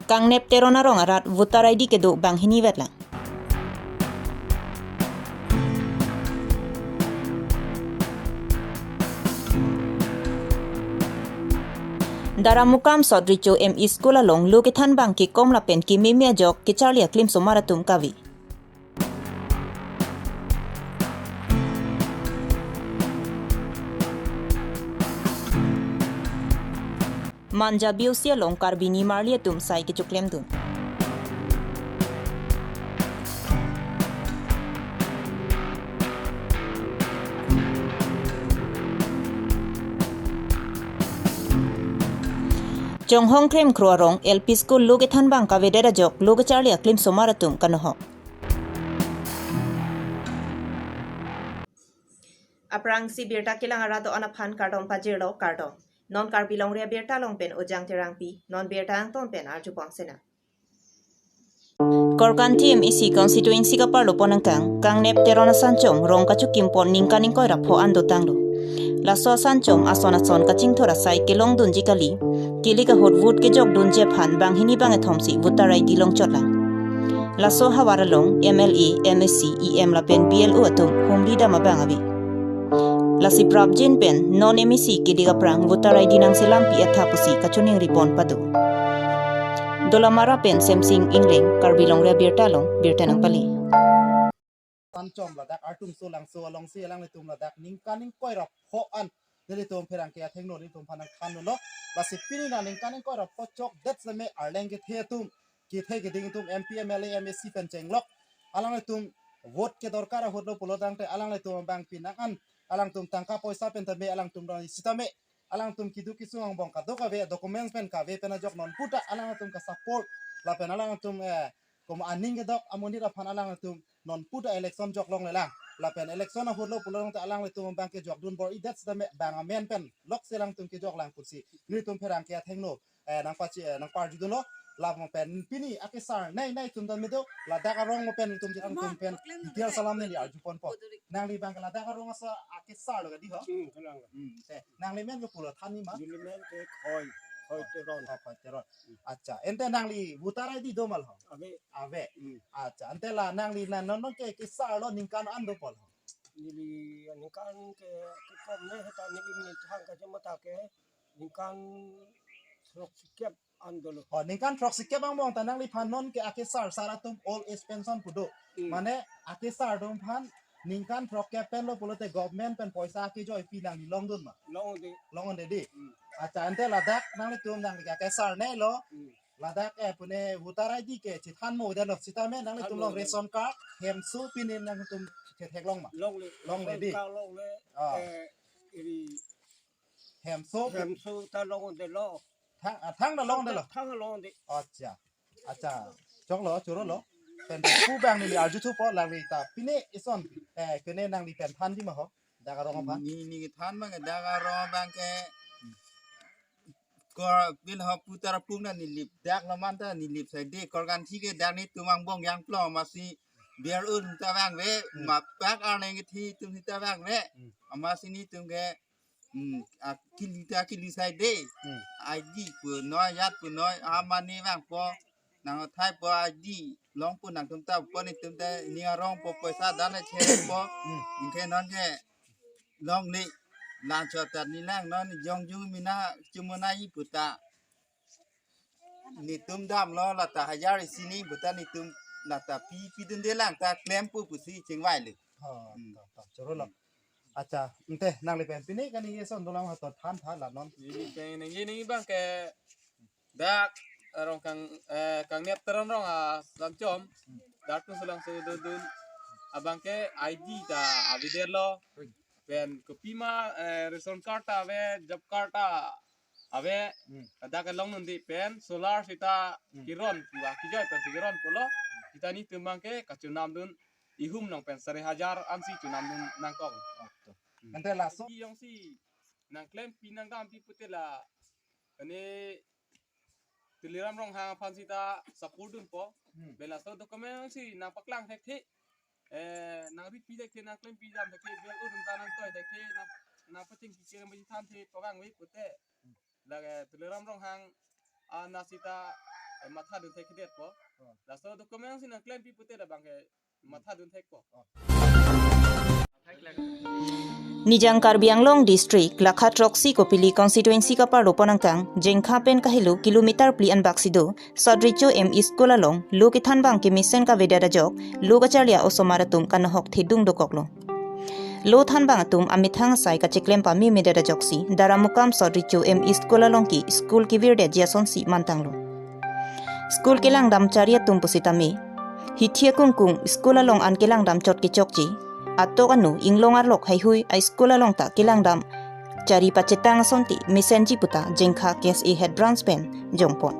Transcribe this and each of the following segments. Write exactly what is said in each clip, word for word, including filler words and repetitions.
Kangnep Teron arong arat voter I D kedo banghini vetlang. Daramukam Sot Recho M E School along lo kethan bang kekom lapen kememe ajok kecharli aklim osomar atum kave. Manja B O C along Karbi nimarli atum sai kechoklemdun. Chonghong Kremkro arong L P School lo kethan bang kavedet ajok lo kecharli aklim osomar atum kanohok. Aphrangsi birta kelang arat do-an aphan kardom pajirlo, kardom. Non Karbi Longri Abirta along pen Ojang Terangpi, non birta angton pen arjupon sena. Korkanthi M A C constituency kaparlo pon angkang, Kangnep Teron asanchom, rong kachokim pon ningkan ingkoi ra pho an dotanglo. Laso asanchom ason ason kachingthur asai kelongdunji kali, kilik ahut vote kejokdunji aphan banghini bangkethom si voter I D longchotlang. Laso havar along M L A, M A C, E M lapen B L O atum humri dam abang ave. Lasi prapjin pen non M A C kilik aphrang voter I D nangselampi etha pusi kachiningri pon pado. Dolamara pen Semsing Ingleng, Karbi Longri Abirta along birta nangpale. Asanchom ladak Artumso Langso alongsi alanglitum ladak ningkan ingkoi ra pho an nelitum pherangke athengno nelitum aphan nangthanlo. Lasi pini nang ningkan ingkoi ra pho chokdet seme arleng kethe atum, kethe keding atum, M P, M L A, M A C pen chenglok, alanglitum vote kedorkar ahut lo pulo tangte alanglitum abang pinang an alangtum tangka poisa pen tame alangtum rong sitame alangtum keduk kesung angbong kadokave, documents pen kave pen ajok non puta alangtum ka support lapen alangtum, eh, komat aning kedok amonit aphan alangtum non puta election jok longlelang. Lapen election ahut lo pulo tangte alanglitum abang kejokdun bor-idet sitame bang amen pen loksi alangtum kejoklang pusi nelitum pherangke athengno, eh, nangpachi, eh, nangparjudunlo. Lapen pini akesar nei nei atum tame do, ladak arong mo pen atum, atum pen detail alam neli arjuponpo. Nangli abang ladak arong asa akesar lo kadi ho? Hmm, kalang. Hmm, te. Nangli men ke pulo thanji ma? Neli men ke Khoi, Khoi Teron. Oh, Khoi Teron. Hmm. Accha, ante nangli voter I D do ma lo? Ave. Ave. Hmm. Accha, ante la nangli na non non ke kesar lo ningkan an do pol ho? Neli ningkan ke kekom ne heta neli methang kachimata ke ningkan throksikep an dolo. Oh, ningkan throksikep angbong ta nangliphan non ke akesar sar atum old age pension pu do. Hmm. Mane akesar atum aphan ningkan throkkep pen lo pulote government pen poisa akejoipi nangli longdun ma? Longde. Longde di. Hmm. Accha, ante ladak nanglitum nangli akesar nei lo. Hmm. Ladak, eh, pune voter I D ke chethan mo delo sitame nanglitum long ration card, hemso pine nanglitum chetheklong ma? Longle. Longle di. Ration card longle. Ah. Eh, iri hemso. Hemso ta longdelo. Thang, ah, thang ta longdelo. Thang longde. Accha. Accha. Choklo, chorolo. Pen pu bang neli arjuthupo, nangli ta pine ison, eh, kene nangli pen thanji ma ho? Dak arong aphan. Neli, neli than bang dak arong abang ke. Ko pil ho putar pung na neli lip dak laman ta neli lip sai de Korkanthi ke dak netum angbong jangplo amatsi biar un ta vangve, hmm, mapak arneng kethi atum ta vangve. Hmm. Amatsi netum ke, hmm, akili ta akili sai de. Hmm. I D punoi, ajat punoi, amani vangpo. Nang thaipo I D longpo, nangtum ta po netum ta ning arongpo, poisa dan chepo. Hmm. Anke non ke longle, lang chot ta neli lang non jongjung mina chumona i puta. Netum damlo lata hajar isi ni puta netum lata pi pidunde lang ta klempo pusi chingvai le. Oh, hmm, to, to, chorolo. Hmm. Accha, ante nangli pen pine kaningje ason dolang ha to than tha la non. Neli pen ningje ningje abang ke dak arong Kang, eh, Kangnep Teron arong asanchom, dak Artumso Langso dodun abang ke I D ta avedetlo. Pen kopima, eh, ration card ta ave, job card ta ave, hmm, dak kelong non di pen solar seta, hmm, keron, wa kijoi pensi keron pulo. Seta netum abang ke kachonamdun ihum nang pen sari hajar ansi chonamdun nangkok. Oh, to. Hmm. Ante laso. Jongsi nangklempi nangdampi pute la, ane Tuliram Ronghang aphan seta support dunpo. Hmm. Pen laso document si nangpaklang thekthe. Eh, nangripi thekthe, nangklempi dam thekthe, biar un ta nangtoi thekthe, nang, nangpachingki kiri maji thanthe, pavangve pute. Hmm. Lake Tuliram Ronghang, ah, na seta matha dun thekthedetpo. Laso document si nangklempi pute labang ke matha dun thekpo. Nijang Karbi Anglong District, Lakha throksi Kopili Constituency kaparlo ponangkang, Jengkha pen kahelo kilometer phli anbak si do, Sot Recho M E School along, lo kethan abang kemesen kavedet ajok, lo kacharli a-osomar atum kanohok thedung dokoklo. Lo than abang atum amethang asai kacheklem pamemedet ajoksi, Daramukam Sot Recho M E School along ke school kevirdetji asonsi mantanglo. School kelangdam chari atum pusitame, hithi akungkung school along an kelangdam chot kechokche. Atok anu inglong arlok haihui a-school along ta kelangdam chari pachetang asonte mesenji puta Jengkha K S A Head Branch pen jongpon.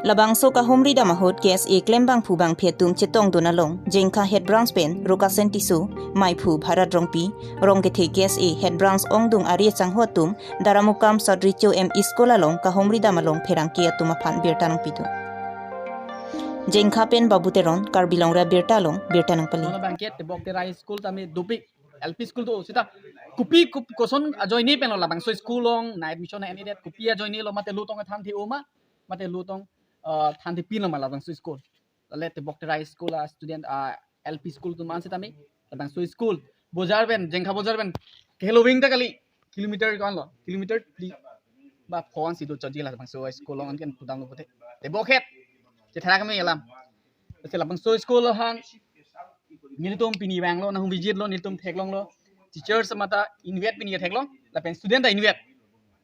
Labangso kahumridam ahut K S A klembangphu bangphi atum chetongdun along, Jengkha Head Branch pen Rokasen Tisso, Maiphu Bharat Rongpi, Rongkethe K S A Head Branch ongdung ari asangho atum, Daramukam Sot Recho M E School along kahumridam along pherangke atum aphan birta nangpidun. Jengkha pen Babu Teron, Karbi Longri Abirta along birta nangpale. Kono bangket tebok terai school tame dopik L P school do sita. Kopi, kopi koson ajoine pen lo labangso school along na admission na enidet, kopi ajoine lo, mate lo tong than the oma, mate lo tong, uh, than the pin lo ma labangso school. Lale tebok terai school a-student a-L P school atum an sitame labangso school bojar pen, Jengkha bojar pen keloving ta kali kilometer ko-an lo, kilometer phli ba pho-an si do chotji labangso school along anken pudam lo pute. Tebok het. Chetharak me alam. Ase labangso school along nelitum pini vanglo, nahum visit lo, nelitum theklonglo. Teachers mata invet pini theklong, lapen student ta invet.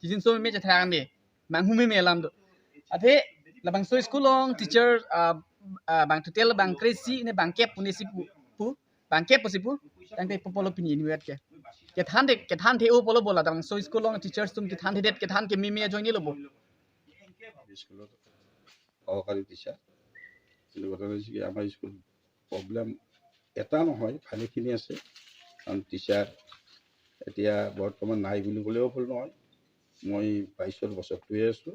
Kijinso me chetharak me, manghumeme alam do. Athe labangso school along teacher, ah, ah, bang total bang kre-isi ne bang kep pu ne si pu, pu, bang kep pusi pu, tangte pu pulo pini invet ke. Kethan the, kethan the-o pulo bo labangso school along teachers atum kethan thedet, kethan kememe ajoine lo bo. স্কুলত সহকাৰী টিচাৰ। কিন্তু ঘটনা হৈছে কি, আমাৰ school problem এটা নহয়, ভালেখিনি আছে। কাৰণ টিচাৰ এতিয়া বৰ্তমান নাই বুলি ক'লেও ভুল নহয়। মই বাইছৰ বছৰটোৱে আছোঁ,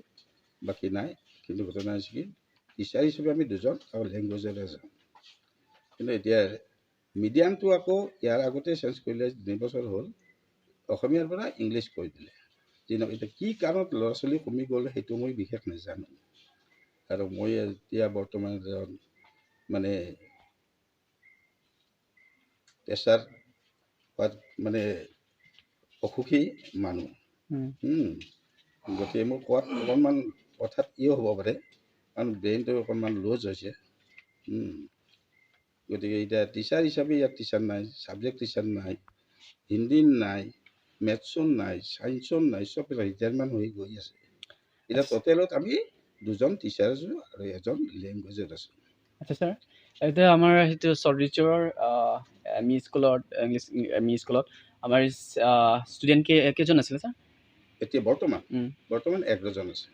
বাকী নাই। কিন্তু ঘটনা হৈছে কি, টিচাৰ হিচাপে আমি দুজন আৰু লেংগুৱেজৰ এজন। কিন্তু এতিয়া মিডিয়ামটো আকৌ ইয়াৰ আগতে চেঞ্জ কৰিলে, তিনি বছৰ হ'ল, অসমীয়াৰ পৰা ইংলিছ কৰি দিলে। যি নহওক, এতিয়া কি কাৰণত ল'ৰা ছোৱালী কমি গ'ল, সেইটো মই বিশেষ নাজানো। আৰু মই এতিয়া বৰ্তমান এজন, মানে, প্ৰেছাৰ হোৱাত, মানে, অসুখী মানুহ। উম। উম। গতিকে মোৰ কোৱাত অকণমান কথাত ইয়ে হ'ব পাৰে, কাৰণ ব্ৰেইনটো অকণমান লুজ হৈছে। উম। গতিকে এতিয়া টিচাৰ হিচাপে ইয়াত টিচাৰ নাই, ছাবজেক্ট টিচাৰ নাই, হিন্দী নাই, মেথছৰ নাই, ছায়েন্সৰ নাই, চব ৰিটায়াৰমেণ্ট হৈ গৈ আছে। এতিয়া আচ্ছা। টোটেলত আমি দুজন টিচাৰ আছোঁ আৰু এজন লেংগুৱেজত আছোঁ। আচ্ছা ছাৰ, এতিয়া আমাৰ সেইটো চৰ্ট ৰিচৰ, আহ, এম ই স্কুলত, ইংলিছ এম ই স্কুলত আমাৰ, আহ, ষ্টুডেণ্ট কে-, কেইজন আছিলে ছাৰ? এতিয়া বৰ্তমান? উম। বৰ্তমান এঘাৰজন আছে।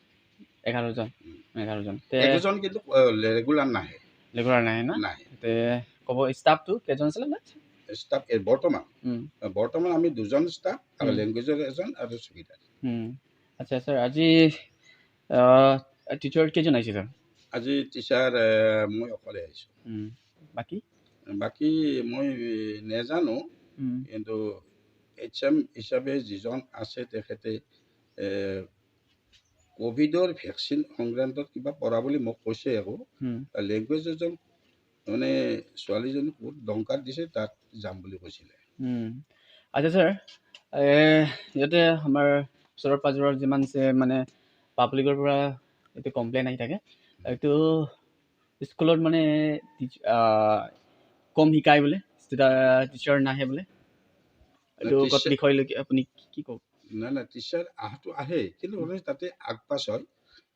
এঘাৰজন? উম। এঘাৰজন। তে এঘাৰজন কিন্তু, আহ, ৰেগুলাৰ নাহে। ৰেগুলাৰ নাহে না? নাহে। তে ক'ব ষ্টাফটো কেইজন আছিলে না? ষ্টাফ এই বৰ্তমান? উম। আহ, বৰ্তমান আমি দুজন ষ্টাফ আৰু উম। লেংগুৱেজৰ এজন আৰু চকীদাৰ। উম। আচ্ছা ছাৰ, আজি, আহ, টিচাৰ কেইজন আহিছে ছাৰ? আজি টিচাৰ, আহ, মই অকলে আহিছোঁ। উম। বাকী? বাকী মই নেজানো, উম। কিন্তু এইচ এম হিচাপে যিজন আছে তেখেতে, এ, কভিডৰ ভেকচিন সংক্ৰান্তত কিবা পৰা বুলি মোক কৈছে আকৌ। হুম। লেংগুৱেজ এজন, মানে, ছোৱালীজনী বহুত দৰকাৰ দিছে, তাত যাম বুলি কৈছিলে। হুম। আচ্ছা ছাৰ, এ, ইয়াতে আমাৰ ওচৰৰ পাজৰৰ যিমান আছে, মানে, পাব্লিকৰ পৰা এইটো কমপ্লেইন আহি থাকে। এইটো স্কুলত, মানে, টিচ-, আহ, কম শিকায় বোলে, টিচা-, টিচাৰ নাহে বোলে। এইটো ওপৰত টিচাৰ বিষয় লৈ কি আপুনি কি, কি ক'ব? নাই, নাই, টিচাৰ অহাটো আহে, কিন্তু উম। মানে তাতে আগপাছ হয়।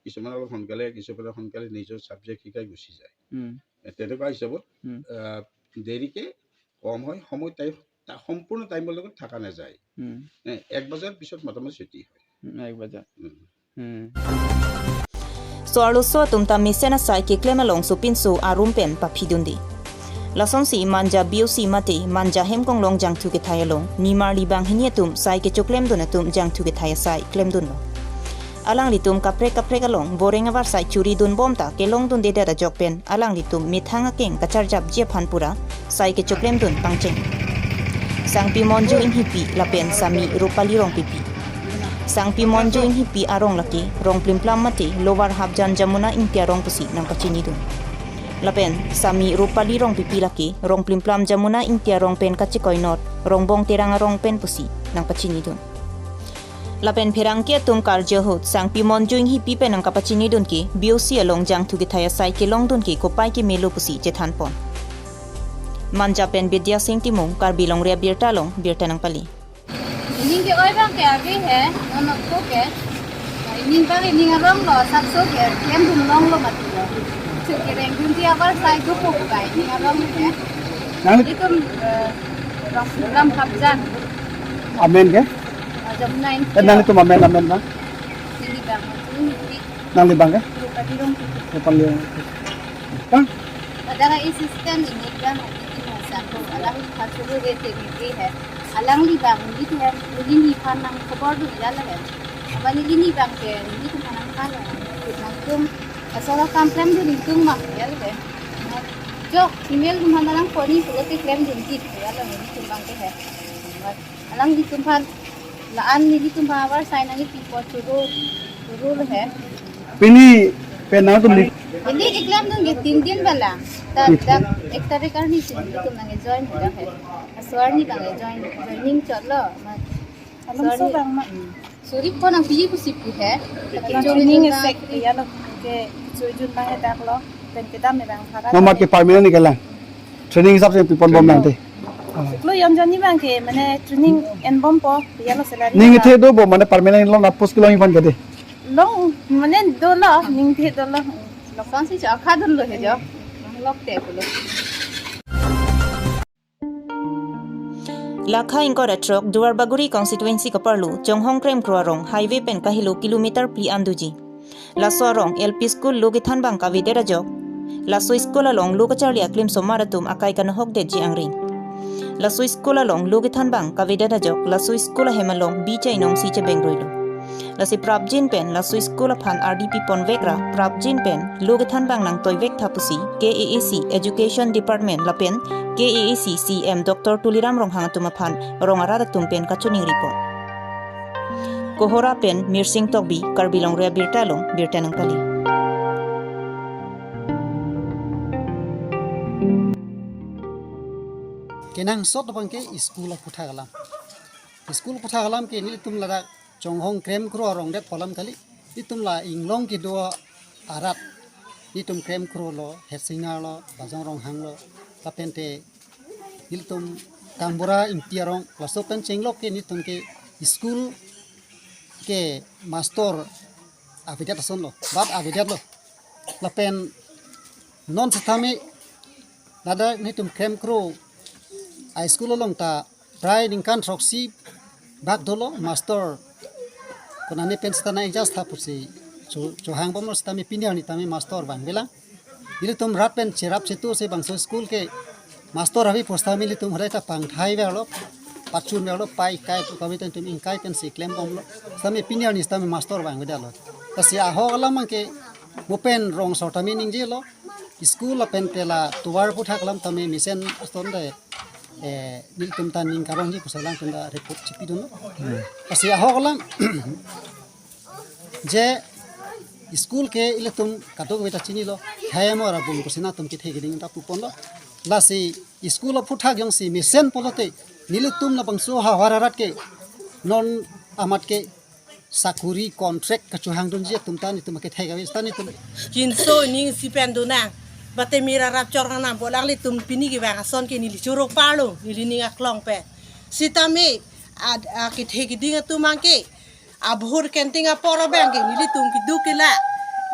কিছুমান অলপ সোনকালে, কিছুমানে সোনকালে নিজৰ ছাবজেক্ট শিকাই গুচি যায়। উম। এ, তেনেকুৱা হিচাপত, উম। আহ, দেৰিকে কম হয়, সময় টাইম, তা-, সম্পূৰ্ণ টাইমৰ লগত থকা নাযায়। উম। এ, এক বজাৰ পিছত মোটামুটি ছুটি হয়। উম, এক বজাৰ। উম। Hmm. So arloso atum ta mesen asai keklem along sopinso arum pen paphidunde. Lasonsi Manja B O C mate Manja Hemkonglong jangthu kethai along nimarli banghini atum sai kechoklemdun atum jangthu kethai asai klemdunlo. Alanglitum kaprek kaprek along boreng avarsai churidunbom ta kelongdundedet ajok pen alanglitum methang akeng kacharjapji aphan pura sai kechoklemdun pangcheng. Sangpi Monju Inghipi lapen Sami Rupali Rongpipi. Sangpi Monju Inghipi arong lake Rongplimplam mate Lower Hapjan Jamuna Ingti arong pusi nangpachinidun. Lapen Sami Rupali Rongpipi lake Rongplimplam Jamuna Ingti arong pen kachekoi not Rongbong Terang arong pen pusi nangpachinidun. Lapen pherangke atum karju ahut Sangpi Monju Inghipi pen nangkapachinidun ke B O C along jangthu kethai asai kelongdun ke kopai kemelo pusi chethanpon. Manja pen Bidya Sing Timung, Karbi Longri Abirta along birta nangpale. Ning ke-oi abang ke ave he, non ko ke. Ning abang ning arong lo, sapso ke, klem dun longlo mati lo. Chu kereng dunji abar sai dupo kai, ning arong he. Nang- Itum, eh, Rongbong Hapjan. Amen ke? Ajam nine. Eh, nanglitum amen, amen ma? Ning abang, ning abang. Nanglitum abang ke? Rupali Rongpipi. Rupali Rongpipi. Bang? Ada assistant ini kan, ini masa ko, alang pachulu rete ni hai. Alangli abang, ini tuh, ini ni phan nangkobor dun ya lah ya. Apa ini, ini abang ke, ini tuh phan nangphan ya. Nangtum, asal kam klem dun nangtum mah ya lah ya. Jo, email tuh mana nang koni pulo te klem dun gitu ya lah, ini tuh abang ke ya. Alanglitum aphan, la-an nelitum aphan abar sai nangkipi po churu, churu lo he. Pini pen nangtum ni. Pini keklem dun ke tin din bala. Ta, Hmm. ta, ek tarik arni si nelitum nangjoin ho he. Aso arni abang join, joining chot lo. Ma, Along aso arni so abang ma. Hmm. Suri ko nangpi pusi pu he. Along Chojun training abang esek free. Ya lo. Ke chojun abang hedak lo. Pen kedam abang para. Nomor ke permanent ni kelang. Training hisap si pipon bom nang te. Ah. Lo yam jani abang ke, mane training enbom po, ya lo salary. Ning la. Ithe do bom, mane permanent long na post kelong ipan ke de. Long, mane dolo, ning ithe dolo. Loksan si chakha dolo he jo. Lok te pulo. Lakha ingkoi ra throk Duarbagori constituency kaparlo Chonghong Kremkro arong highway pen kahelo kilometer phli an doji. Laso arong L P school lo kethan abang kavedet ajok. Laso school along lo kacharli aklim osomar atum akai kanohok detji angring. Laso school along lo kethan abang kavedet ajok, laso school ahem along bi chainong si chebeng roilo. Lasi prapjin pen laso school aphan R D P ponvek ra prapjin pen lo kethan abang nangtoivek tha pusi K A A C Education Department lapen K A A C C E M Doctor Tuliram Ronghang atum aphan rong arat atum pen kachoningri pon. Kohora pen Mirsing Tokbi, Karbi Longri Abirta along birta nangpale. Kenangsot abang ke school aphuthak alam. School aphuthak alam ke nelitum ladak Chonghong Kremkro arong det pu alam kali. Nelitum la inglong kedo arat. Nelitum Kremkro lo, Hepsinar lo, Bajong Ronghang lo, lapen te nelitum Kangbura Ingti arong, laso pen chenglok ke nelitum ke school ke master avedet ason lo, bap avedet lo. Lapen non setame ladak nelitum Kremkro a school along ta prai ningkan throksi bak dolo master. Konane pen seta nang-adjust tha pusi cho-, chohang bomlo setame pini arni tame master vangvelang. Nelitum rat pen cherap chetu si bangso school ke master ave pu setame nelitum hadak ta pangthai verlo, pachun verlo, pai kai pu kami ten tum ingkai pen si klem bomlo. Setame pini arni setame master vangvedetlo. Lasi ahok alam abang ke mo pen rong asor tame ningjelo. School lapen te la tovar aphuthak alam tame mesen asonte, eh, nelitum ta ning karongji pusi alangtum ta report chipidunlo. Hmm. Lasi ahok alam je school ke ilitum kadokave ta chinilo, khei amor abum pusi nangtum kethe keding ta puponlo. Lasi school aphuthak jongsi mesen pulote nelitum labangso havar arat ke non amat ke sakuri contract kachohang dunji atum ta nelitum akethek ave ta nelitum. Kinso ning si pen donang. Bate mira rap chor nang bo alanglitum pini kevang ason ke neli choro parlo, neli ning aklong pen. Setame ad-, akethe keding atum abang ke abhur kenting apor abang ke nelitum keduk ke la.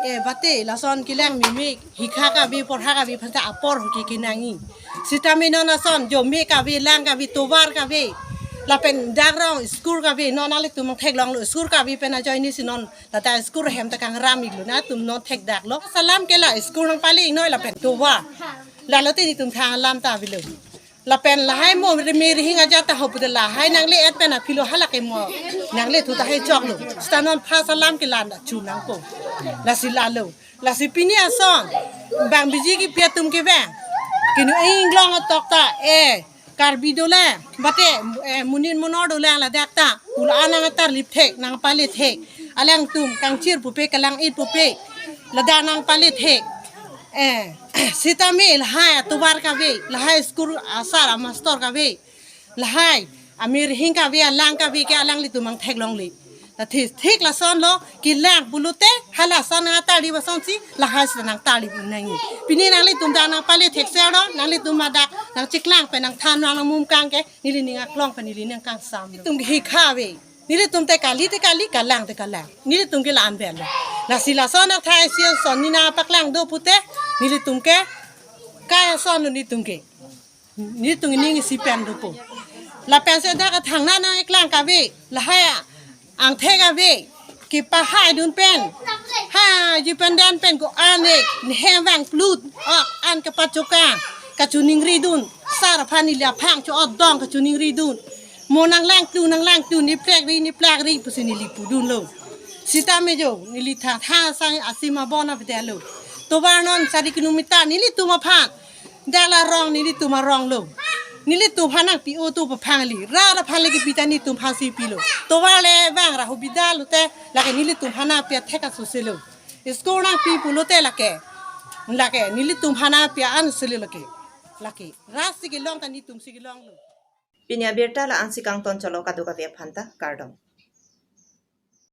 Eh, bate lason kelang meme hikha kave porha kave aphan ta apor ke kenangji. Setame non ason jo me kave, lang kave, tovar kave, lapen dak rong school kave, non alanglitum theklonglo school kave pen ajoine si non lata school ahem ta kangram iklo, nangtum non thekdaklo. Alam ke la school nangpale ingnoi lapen tovar. Lalote nelitum thang alam ta avelo. Lapen lahai mo reme rihing ajat ta ho pude lahai nangle-et pen aphi lo, hala ke mo nangle thu ta hai choklo. Seta non phas alam ke la nangchu nangpo. Lasi lalo. Lasi pini ason bang biji kipi atum kevang. Kinu inglong atok ta, eh, Karbi dole, bate, eh, monit monor dole ladak ta. Ula nangtarlip thek, nangpale thek. Alangtum kangchir pupe, kalang-it pupe. Ladak nangpale thek. Eh, sitame lahai atovar kave, lahai school asar amastor kave. Lahai amirhing kave, alang kave ke alanglitum angtheklongle. Lasi thik lasonlo, kelang pulote, hala ason nangtarlip asonsi, lahai si nangtarlip nangji. Pini nanglitum dak nangpale thek selo, nanglitum adak nangcheklang pen nangthan nangmumkang ke, neli ning aklong pen neli ning kangsam. Tum hikha ave. Nelitum te kali te kali, kalang te kalang. Nelitum ke la-an pen lo. Lasi lason athai si ason nina paklang do pute, nelitum ke, kai asonlo nelitum ke. Nelitum ning isi pen dopo. Lapen si dak athang nang nang-iklang kave, lahai angthek ave, kepahaidun pen. Ha, ji pen dan pen ko-an-ik, ne hem vang plut, ok, an kepachokang, kachiningridun, sar aphan neli aphang cho-otdong kachiningridun. Mo nanglangtu, nanglangtu, ne plak ri, ne plak ri, pusi neli pudunlo. Sitame jo, neli tha, tha sang asim abon abdelo. Tovar non sari kilometer, nelitum aphan. Dak la rong nelitum arong lo. Nelitum aphan nangpi-o to paphangli. Rat aphan le kepi ta nelitum aphansi pilo. Tovar le vang ra hubida lote lake nelitum aphan nangpi athek asoselo. School nangpi pulote lake. Lake nelitum aphan nangpi an selo lake. Lake. Rat si kelong ta nelitum si kelonglo. Pini abirta la-ansi kangton cholo, kadokave aphan ta kardom.